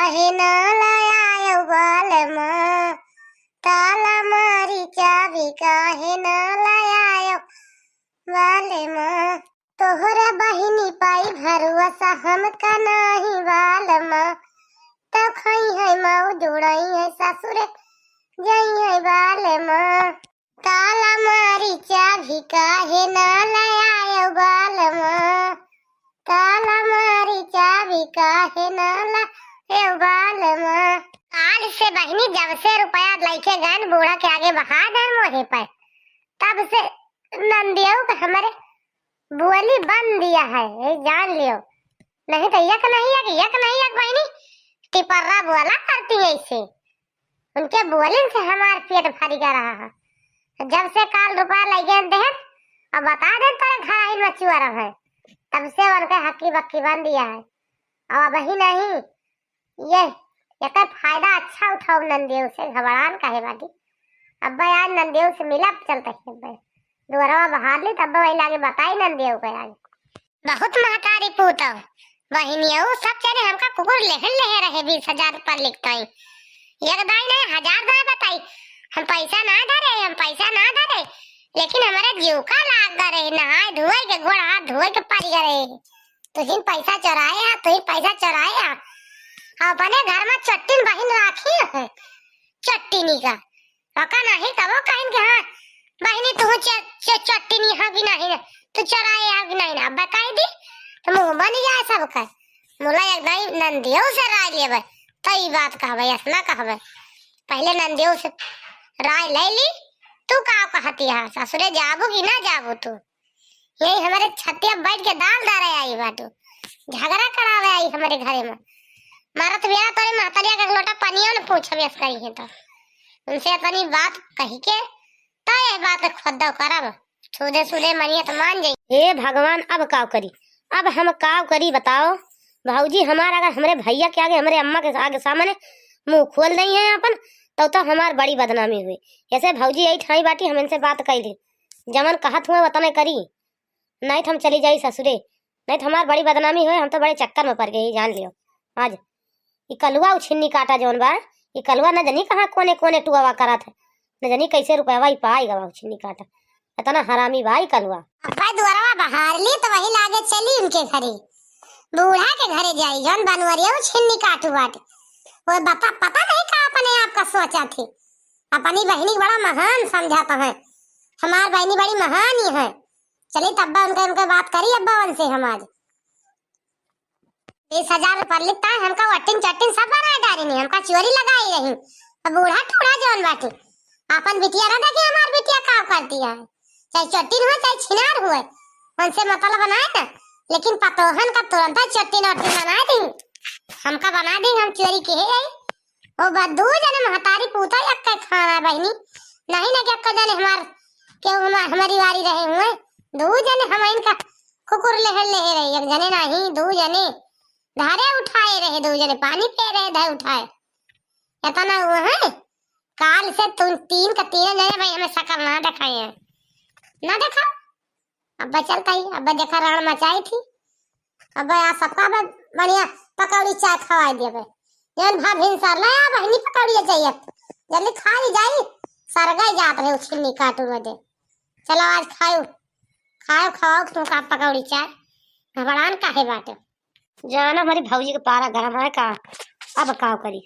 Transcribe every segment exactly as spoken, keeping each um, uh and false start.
काहे ना लायो बालमा, ताला मारी चाबी काहे ना लायो बालमा। तोहरे बहिनी पाई भरोसा हमका नाही बालमा, तो खइहैं मौज उड़इहैं ससुरे जइहैं बालमा। ताला मारी चाबी काहे ना लायो बालमा, ताला मारी चाबी काहे ना लायो बालमा। काल से बहिनी जब से रुपया लइके गन बूढ़ा के आगे बहा देन मोहे पर, तब से नंदियो के हमरे बोली बंद दिया है, ये जान लियो। नहीं तो एक नहीं एक, एक नहीं एक बहिनी टिपर्रा बोला करती है ऐसे। उनके बोलिन से हमार पेट भरी गा रहा है। जब से काल रुपया लइके देहन, अब बता देन तोरे घर आइन में चुआ रहे, तब से उनके हक्की बक्की बंद दिया है। अब अबही नहीं, ये, एकर फायदा अच्छा उठाओ नंदियो से, घबरान काहे बाटी। अब्बे आज नंदियो से मिलब चलत ही अब्बे। दुअरवा बहार ली तब वही लागे बताई नंदियो के आज। बहुत महतारी पूत हो। बहिनियो सब चले हमका कुकुर लेहन लेहे रहे बीस हजार पर लिखताई। एक दाई नहीं हजार दाई बताई। हम पैसा ना धरे, हम पैसा ना धरे। लेकिन हमारे जीव का लाग गा रहे, नहाए धोए के गोड़ हाथ धोए के पड़ गा रहे। तुहिन पैसा चोराए हा, तुहिन पैसा चोराए हा। अपने घर में चट्टिन बहिन राखी है, चट्टिनी का। ओका नहीं तबो कहिन के हाँ, बहिनी तू च-, च-, चट्टिनी हा कि नहीं, तू चोराए हा कि नहीं, अब बताई दी, तो मुँह बन जाए सबका। मुला एक दाई नंदियो से राय लेबे, तो ई बात कहबे, ऐसा ना कहबे। पहले नंदियो से राय ले ली, तू का कहती है, ससुरे जाबू कि ना जाबू तू? यही हमारे छतिया बैठ के दाल दारे आई बाटू, झगड़ा करावे आई हमारे घरे में। मारत बेरा तोरे महतरिया के एक लोटा पनियो न पूछबे करी है तो। उनसे अपनी बात कही के तो ये बात के खुद्दा करब। सूदे सूदे मनिया तो मान जाई। हे भगवान, अब काव करी, अब हम काव करी बताओ। भौजी हमार अगर हमरे भैया के आगे, हमरे अम्मा के आगे सामने मुँह खोल देई है अपन, तो, तो हमार बड़ी बदनामी हुई। ऐसे भौजी यही ठाई बाटी, हम इनसे बात कई ली, जवन कहत हुए वतने करी। नहीं तो हम चली जाई ससुरे, नहीं तो हमार बड़ी बदनामी होए। हम तो बड़े चक्कर में पड़ गई, जान लियो। आज ई कलुआ उछिन्नी काटा जौन बा, ई कलुआ न जानी कहाँ कोने कोने टुआवा करत है, न जानी कैसे रुपयावा ई पाई गवा उछिन्नी काटा। इतना हरामी बा ई कलुआ। अब्बा दुआरवा बहार ली तो वही लागे चली उनके घरे, बूढ़ा के घरे जाई जौन बनवरिया उछिन्नी काटू बाटे। वो बता, पता नहीं का अपने आप का सोचा थी, अपनी बहिनी बड़ा महान समझत है। हमार बहिनी बड़ी महान ही है। चली तब्बा उनके, उनके बात करी अब्बा उनसे हम आज। बीस हजार रुपया लिखता है, हमका वट्टिन चट्टिन सब बना डारी नहीं, हमका चोरी लगाई रही। अब बूढ़ा टूढ़ा जौन बाटे, अपन बिटिया ना देखे, हमार बिटिया काम करती है, चाहे चट्टिन हुए चाहे छिनार हुए, उनसे मतलब बनाए ना। लेकिन पतोहन का तुरंत चट्टिन वट्टिन बना दी, हमका बना दी, हम चोरी के है। ओ बा दू जने महतारी पूता यक्के खाना बहिनी, नहीं ना कि यक्के जने हमार, केहू हमार, हमारी वारी रहे हुए, दू जने हम इनका कुकुर लेहर लेहे रहे, एक जने नहीं, दू जने धारे उठाए रहे, दू जने पानी पिए रहे, धर उठाए। इतना हुआ है, काल से तुम तीन का तीन जने भाई हमें शकल ना दिखाए हैं, ना दिखाओ। अब चलता ही, अब देखा रण मचाई थी। अब आज सबका अब बढ़िया पकौड़ी चाय खवाई देबे। जौन भा भिनसर ला आ बहिनी पकौड़ी चाहिए। जल्दी खा ली जाई। सरगाई जात रहे उछिन्नी काटू में दे। चलो आज खाओ। खाओ, खाओ तुम का पकौड़ी चाय। घबरान काहे बाटे? जाना हमारी भौजी के पारा गरम है का। अब का करी?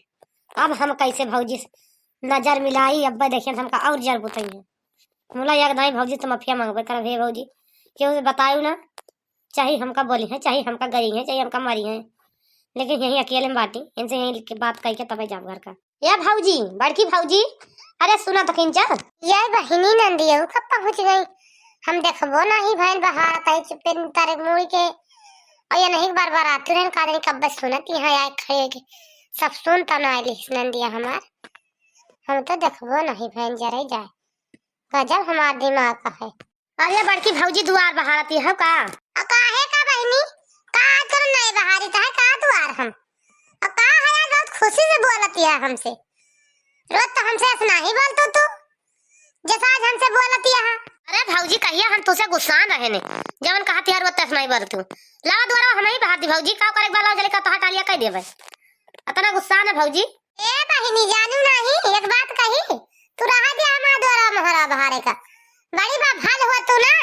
अब हम कैसे भौजी से नजर मिलाई? अब देखिए हमका और जर बुतई है। मुला एक दाई भौजी तो माफिया मांगबे करब, हे भौजी, केहू से बतायू ना, चाहे हमका बोली है, चाहे हमका गरी है, चाहे हमका मरी है, लेकिन यही अकेले में बाटी, इनसे यही लिख के बात करके तबे जाब घर का। या भौजी, बड़की भौजी, अरे सुना तो किंचा। ये बहिनी नंदियो कब पहुँच गई? हम देखबो नहीं भैन बहार तई चुप्पे तारे मुड़ी के। और ये नहीं बार बार आती रहन का दिन कब बस सुनत यहाँ आए खड़े के सब सुन तो ना आइली नंदिया हमार। हम तो देखबो नहीं भैन जरे जाए। गजब हमार दिमाग का है। अरे बड़की भौजी दुआर बहारती हो का? आ काहे का बहिनी? का आज तोर नए बहारी त है का दुआर हम? आ का है आज बहुत खुशी से बोलती है हमसे? रोज तो हमसे ऐसा नहीं बोलतो तू, जैसा आज हमसे बोलती है। अरे भौजी कहिया हम तुसे गुस्सा रहे ने, जवन कहती है रोज तैस नहीं बोलतू। लावा दुआरा हम ही बहार दी भौजी, का करे एक बार लाओ जल्दी का तोहार टालिया कह देबे। अतना गुस्सा न भौजी। ए बहिनी, जानू नाही, एक बात कही, तू रहा दे हमार द्वारा मोहरा बहारे का। बड़ी बफल हो तू ना,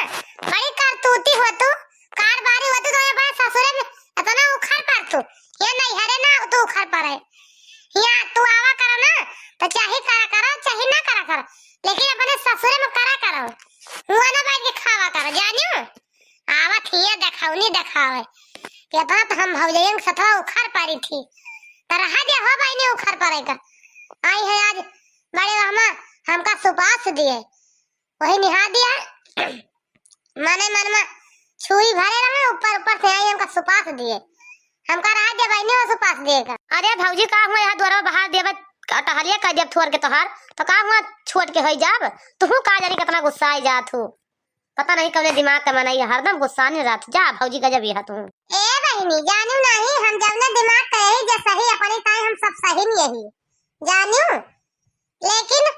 बड़ी करतूती हो तू, कारबारी हो तू, तो ये बड़े ससुरे में इतना उखड़ पर तू, ये नैहरे ना तू उखड़ पर है। यहाँ तू आवा करो ना, तो चाहे करा करो, चाहे ना करा करो, लेकिन अपने ससुरे में करा करो, हुआ ना बैठ के खावा करो, जानियो। आवत हिया देखौनी देखावे, केतना तो हम भौजैया के सथवा उखड़ परी थी, तो रहा दे हो बहिनी उखड़ परे का। आई है आज बड़े मामा हमका सुपास दिए, वही निहा दिया। मने मन में छुरी भरे रहे, ऊपर ऊपर से आई हमका सुपास दिए। हमका रहा दे बहिनी वो सुपास दिए का। अरे भौजी, का हुआ यहाँ द्वारा बाहर देवे, टहलिया कर देव थोर के तोहार, तो का हुआ छोट के होई जाब? तुहू का जानी कितना गुस्सा आई जात हो। पता नहीं कौने दिमाग का मनई है, हरदम गुस्साने रहत। जा भौजी, गजब यह तू। ए बहिनी, जानू नहीं, हम जौने दिमाग का यही जे सही अपनी ताई हम सब सही नहीं यही। जानू, लेकिन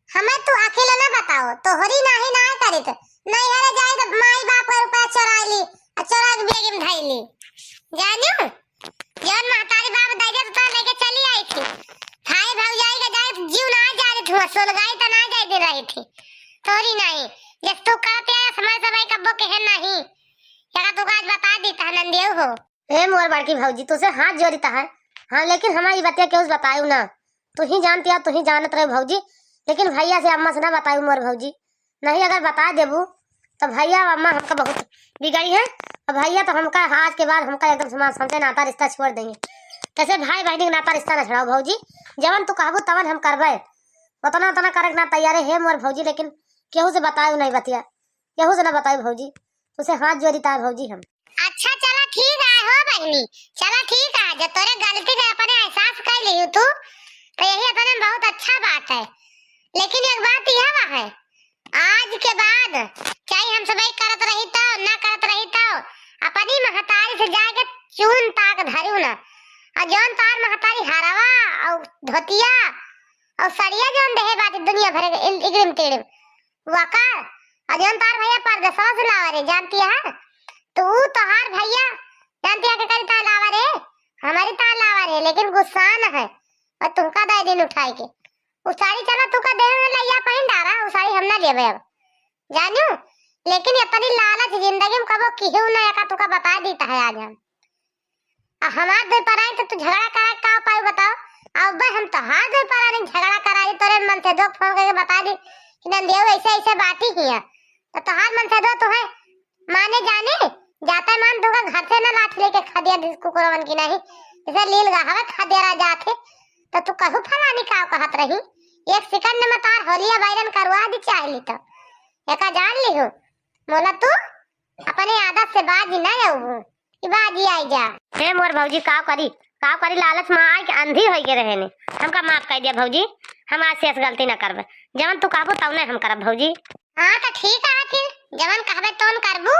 हमें तू अकेले ना बताओ, तोहरी नाही ना करित। नैहरे जाई तो माई बाप का रुपया चोरा ली, आ चोरा के बेग में धई ली। जानू, जौन महतारी बाप दे दे तो लेके चली आई थी। भाई भौजाई का जाए तो जीव ना जाए देत हुआ, सोलगाई तो ना जाए दे रही थी। तोरी नहीं, जब तू करत आया समय समय कब्बो कहे नहीं। जरा तू आज बता दी ता नंदियो हो। ए मोर बड़की भौजी, तुसे हाथ जोड़ी ता है। हाँ, लेकिन हमारी बतिया केहू से बतायू ना। तू ही जानती है, तू ही जानत रहे भौजी, लेकिन भैया से अम्मा से ना बतायू मोर भौजी। नहीं अगर बता देबू तो भैया अम्मा हमका बहुत बिगड़ी है। और भैया तो हमका आज के बाद हमका एकदम समाज हमसे नाता रिश्ता छोड़ देंगे। तैसे भाई बहनी के नाता रिश्ता ना छुड़ाओ भौजी, जवन तू कहबू तवन हम करबे। उतना उतना करे के ना तैयार है मोर भौजी, लेकिन केहू से बतायू नहीं बतिया, केहू से ना बतायू भौजी। तुसे हाथ जोड़ी ता है भौजी हम। अच्छा चला ठीक है हो बहिनी, चला ठीक है, जब तोरे गलती का अपने एहसास कर लिहू तू, तो यही अपने में बहुत अच्छा बात है। लेकिन एक बात यह बा है, आज के बाद चाहे हम सबई करत रही तो ना करत रही तो अपनी महतारी से जाके चून ताक धरू ना। और जौन तार महतारी हरवा और धोतिया और सड़िया जौन देहे बात दुनिया भरे के इल-, इगड़िम टिगड़िम वका, और जौन तार भैया परदेसवा से लावा रे, जानती है? तू तोहार भैया जानती है के करी तार लावा रे, हमारी तार लावा रे, लेकिन गुस्सा न है। और तुमका दे दिन उठाए के। उ साड़ी चला तू का देह में लइया पहिन डारा, उ साड़ी हम ना लेबे अब। जानू, लेकिन इतनी लालच जिंदगी में कबो किहू ना एका तुका बता दीता है आज हम। आ हमार दो पराई तो तू झगड़ा करा का पाई बताओ? अब बे हम तोहार दो पराई झगड़ा कराई, तोरे मन से दो फोन करके बता दी कि नंदियो ऐसे ऐसे बात ही किया। तो तोहार मन से दो तो है माने जाने, जाता मान दूंगा घर से ना लाठी लेके खा दिया दिस कुकुरवन की नहीं। जैसे लील गहवे खा दिया रह जाते, तो तू कहू फलानी का कहत रही। एक सेकंड में तार होलिया बैरन करवा दी चाह ली तो। एका जान ली हूँ, मोला तू अपने आदत से बाजी ना जाऊ, कि बाजी आई जा। हे मोर भौजी, काव करी, काव करी, लालच में आए के अंधी होई के रहे ने। हमका माफ कर दिया भौजी, हम आज से ऐस गलती ना करबे। जवन तू कहबू तवने हम करब भौजी। हाँ तो ठीक है, फिर जवन कहबे तवन करबू।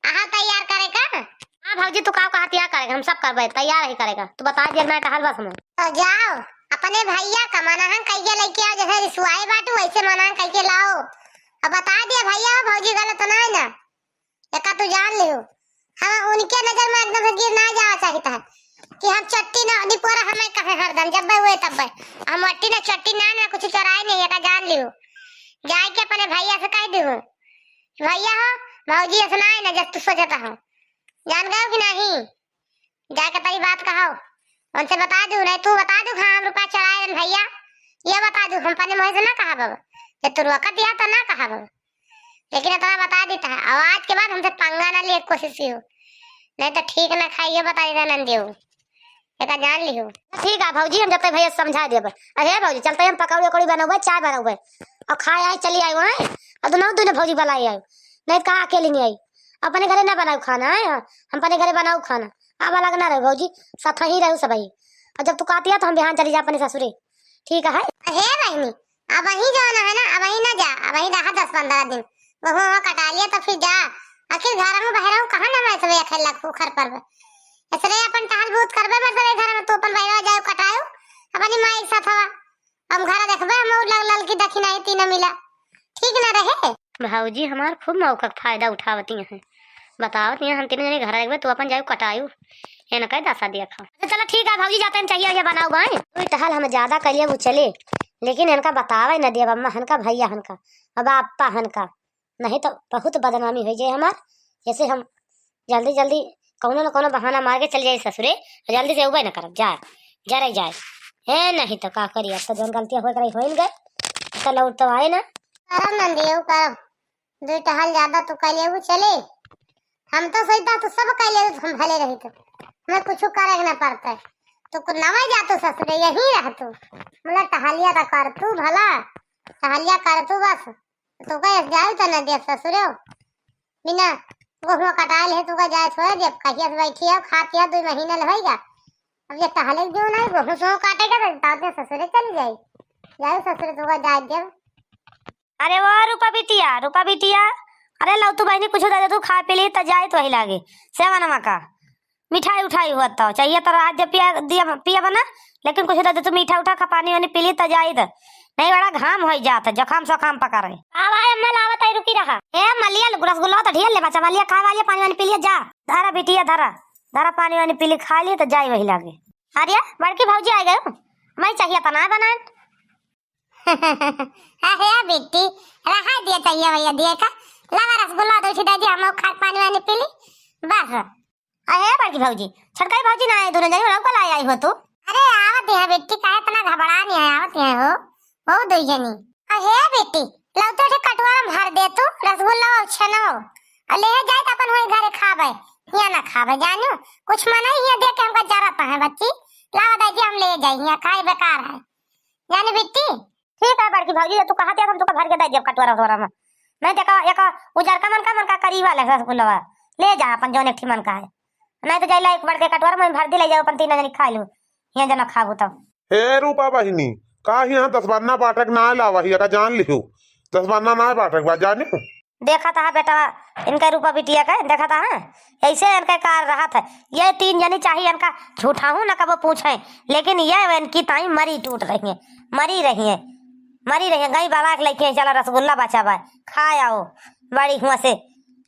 आहा तैयार करे का। हाँ भौजी, तू काव कहत या करे, हम सब करबे, तैयार ही करे का। तू बता दिया मैं टहल बस हम। तो जाओ, अपने भैया का मनाहन कहिए लेके आओ, जैसे रिसुआई बाटू वैसे मनाहन कहिए लाओ। अब बता दिया भैया, भौजी गलत ना है ना। एका तू जान लिहो, हम उनके नजर में एकदम से गिर ना जावा चाहित है कि हम चट्टी ना निपोरा हमें कहे हरदम जब हुए तब। हम वट्टी ना चट्टी ना, ना कुछ चोराए नहीं, एका जान लिहो। जाए के अपने भैया से कह दिहो, "भैया हो, भौजी ऐसे ना है ना जब तू सोचता हो, जान गयो कि नहीं?" जाके तई बात कहो, उनसे बता दू, नहीं तू बता दू, "हाँ, हम रुपया चढ़ाए रहन भैया", ये बता दू, हम अपने मुँह से ना कहा बाबा, जब तू रोका दिया तो ना कहा बाबा, लेकिन इतना बता देता है, और आज के बाद हमसे पंगा ना लिए कोशिश की हो, नहीं तो ठीक ना खाइए, बता देता नंदी हो, एका जान लिहो। ठीक है भौजी, हम जब तक भैया समझा देबे। अरे भौजी, चलते हम पकौड़ी उकौड़ी बनौबे, चाय बनौबे, और खाए आए चली आए वहाँ, और दोनों दोनों भौजी बुलाए आए, नहीं तो कहाँ अकेली नहीं आई, अपने घरे ना बनाऊ खाना है, हम अपने घरे बनाऊ खाना। अब अलग ना रहो भौजी, साथ ही रहो सबही। और जब तू कहती है तो हम बिहान चली जा अपने ससुरे। ठीक है? हे बहिनी, अब वही जाना है ना, अब वही ना जा, अब वही रहा दस पन्द्रह दिन। वहाँ, वहाँ कटा लिया तो फिर जा। आखिर घर में बहरा हूँ, कहाँ ना मैं सब अकेला खूखर पर बे। इसलिए अपन टहल बूत करबे बस सबे घर में, तू अपन बहरा जाओ कटायो, अपनी माई के साथ हवा। हम घर देखबे, हम लग लल की दखिनाई तीन मिला। ठीक ना रहे? भौजी हमार खूब मौका के फायदा उठावती हैं, बतावती हैं, "हम तीन जने घर रखबे, तू अपन जायू कटायू।" ये न कहे दसा दिया खा। अच्छा चला ठीक है भौजी, जाते हम चाहिए ये बनाओ बाएं। कोई टहल हम ज्यादा करिए वो चले, लेकिन इनका बतावे न दिया अम्मा हनका, भैया हनका, अब आपा हनका, नहीं तो बहुत बदनामी हो जाए हमार। जैसे हम जल्दी जल्दी कौनो न कौनो बहाना मार के चल जाए ससुरे, जल्दी से उबे न करब जाए, जरे जाए। ए नहीं तो का करी, अब तो जौन गलतियां होत रही होइन गए, तो लौट तो आए ना। करब नंदी, यहू करब। दुई टहल ज्यादा तू कह लेबू चले। हम तो सोचता तू सब कह लेबू, हम भले रही तो हमें कुछ करे के ना पड़ता। तू कुछ नवा जा तू ससुरे, यहीं रह तू। मतलब टहलिया तो कर तू भला, टहलिया कर तू बस। तू कह जाऊ तो न दे ससुरे। बिना गोहुआ कटाए ले तू का जाए थोड़े दे, कहिया से बैठी है, खाती है, दो महीना ले होइगा। अब ये टहले जो नहीं गोहूँ सोहूँ काटेगा तो ताते ससुरे चली जाई। जाऊ ससुरे तू का जाए दे। अरे वो रूपा बिटिया, रूपा बिटिया, अरे लौतू बहिनी कुछ दे दे तू, खा पी ली त जाइत वही लागे। सेवनमा का मिठाई उठाई हुआ तो चाहिए तो आज जब पिया दिया पिया बना, लेकिन कुछ दे दे तू मीठा उठा खा, पानी वानी पी ली त जाइत। नहीं बड़ा घाम हो जात है, जखाम सखाम पकड़े। आवा ए अम्मा, लावा ताई रुकी रहा। ए मलिया रसगुल्ला तो ढेर ले बचा, मलिया खाए वाली, पानी वानी पी लिया जा। धरा बिटिया धरा, धरा पानी वानी पी ली, खा ली त जाई वही लागे। अरे बड़की भौजी आ गयो, मैं चाहिए तो ना बनाए। अहे बिट्टी, रहा दिया चाहिए भैया दिए का। लावा रसगुल्ला दो दे दी, हम खा पानी वानी पी ली बस। अहे बड़की भौजी, छोटकाई भौजी ना आए, दोनों जनी उड़ाऊ का लाई आई हो तू? अरे आवत है बिट्टी, काहे इतना घबरा नहीं है, आवत है हो, हो दो जनी। अहे बिट्टी, लौते उठे कटोरा में भर दे तू रसगुल्ला और छेना और ले जाए तो अपन वही घरे खाबे, हियाँ ना खाबे जानू। कुछ मना ही हियाँ दे के हमका जरूरत है बच्ची, लावा दाई जी हम ले जाए, हियाँ खाए बेकार है। जानी बिट्टी? ठीक है बड़की भौजी, जब तू कहा दिया हम तुका भर के दे दिया कटोरा वटोरा में। नहीं देखा एक उजरका मन का, मन का करी वाला रसगुल्ला, ले जा अपन जौन एक ठी मन का है। नहीं तो जाइला एक बड़के कटोरा में भर दी, ले जाओ अपन तीन जनी खा लो, हियाँ जना खाबू तब। हे रूपा बहिनी, का हियाँ दस बन्ना बाटक ना लावा हिया का जान लिहू, दस बन्ना ना बाटक बा जानी। देखा था बेटा, इनका रूपा बिटिया का देखा था, हाँ? ऐसे इनका कार रहा था। ये तीन जनी चाहे इनका झूठाहू न कबो पूछे, लेकिन ये इनकी ताई मरी टूट रही है, मरी रही है, मरी रही है। गई बाबा के लेके चला रसगुल्ला बचा बा, खा आओ। बड़ी हुआ से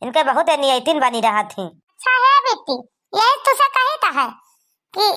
इनके बहुत नियतिन बनी रहा थी। अच्छा है बेटी, यही तुझसे कही था है कि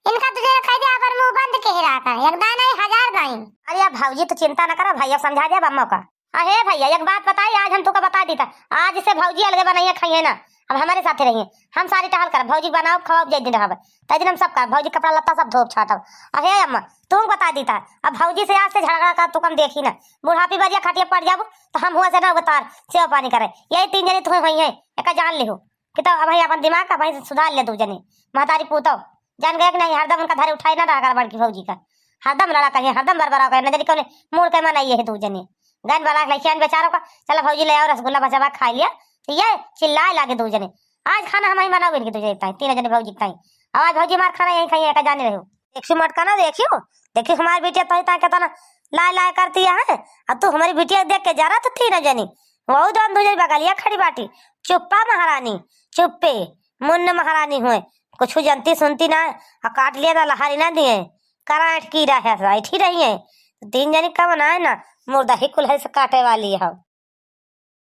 इनका तुझे कह दिया अगर मुंह बंद के ही रहा कर, एक दाना ही हजार दाइन। अरे अब भौजी तो चिंता न करा भाई, अब समझा दिया अम्मा का। अहे भैया, एक बात बताई, आज हम तुका बता दीता, आज से भौजी अलगे बनाइए खाइए ना, अब हमारे साथे रहिए, हम सारी टहल करब, भौजी बनाओ, खवाओ, जय दिन रहब, तय दिन हम सब करब, भौजी कपड़ा लत्ता सब धोब छाटब। अहे अम्मा, तुम बता दीता, अब भौजी से आज से झगड़ा का तुकम देखी ना, बुढ़ापी बरिया खटिया पड़ जाबू, तो हम हुआ से ना उतार, सेवा पानी करे, यही तीन जनी तुम्हें हुई है, एका जान लिहो। कि तो अब भाई अपन दिमाग का भाई सुधार ले दू जनी, महतारी पूतो जान गए कि नहीं, हरदम उनका धरे उठाए ना रहा कर बड़की भौजी का, हरदम लड़ा करिए, हरदम बरबरा करिए, नजरी कौन मूड़ के मन आई है दू जनी। गन बला के लइके आन बेचारों का, चला भौजी ले आओ रसगुल्ला बचावा खा लिया, तो ये चिल्लाए लागे दू जनी। आज खाना हम ही बनाओ इनकी दू जनी ताई, तीन जनी भौजी ताई। अब आज भौजी मार खाना यही खाइए, का जाने रहो। देखियो मटका ना देखियो, देखियो हमारी बिटिया तो ताई के तना लाए लाए करती है, अब तू हमारी बिटिया देख के जा रहा तो तीन जनी, वहू दोन दू जनी बगलिया खड़ी बाटी। चुप्पा महारानी, चुप्पे, मुन्न महारानी हुए, कुछ जनती सुनती ना, आ काट लिया ना लहारी ना दिए, कराट की रहे, बैठी रही है। तीन जनी कम ना है ना, मुर्दा ही कुल्हड़ से काटे वाली है।